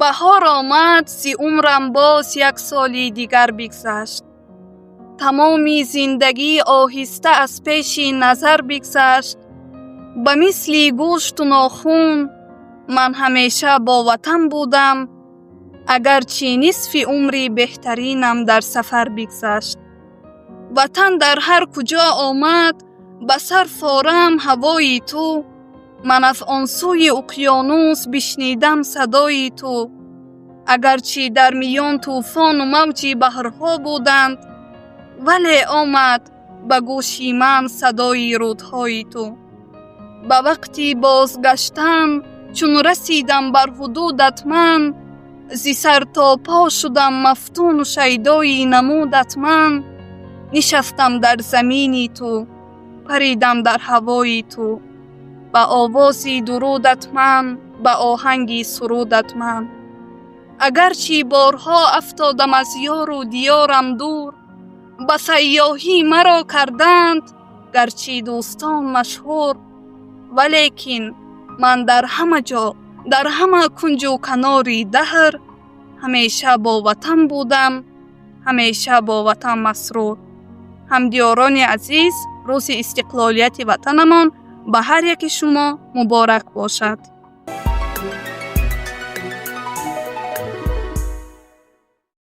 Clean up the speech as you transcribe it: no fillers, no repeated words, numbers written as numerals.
Баҳор омад, зи умрам боз як соли дигар бигзашт. Тамоми зиндагӣ оҳиста аз пеши назар бигзашт. Ба мисли гӯшту нохун ман ҳамеша бо ватан будам, агарчи нисфи умри беҳтаринам дар сафар бигзашт. Ватан дар ҳар куҷо омад ба сар форам ҳавои ту, ман аз он сӯи уқёнус бишнидам садои ту. Агарчи дар миён тӯфону мавҷи баҳрҳо буданд, вале омад ба гӯши ман садои рӯдҳои ту. Ба вақти бозгаштан чун расидам бар ҳудудат, ман зи сар то по шудам мафтуну шайдои намудат. Ман нишастам дар замини ту, паридам дар ҳавои ту, ба овози дурудат ман, ба оҳанги сурудат ман. Агарчи борҳо афтодам аз ёру диёрам дур, ба сайёҳӣ маро карданд гарчи дӯстон машҳур, валекин ман дар ҳама ҷо, дар ҳама кунҷу канори даҳр ҳамеша бо ватан будам, ҳамеша бо ватан масрур. Ҳамдиёрони азиз, рӯзи истиқлолияти ватанамон ба ҳар яки шумо муборак бошад.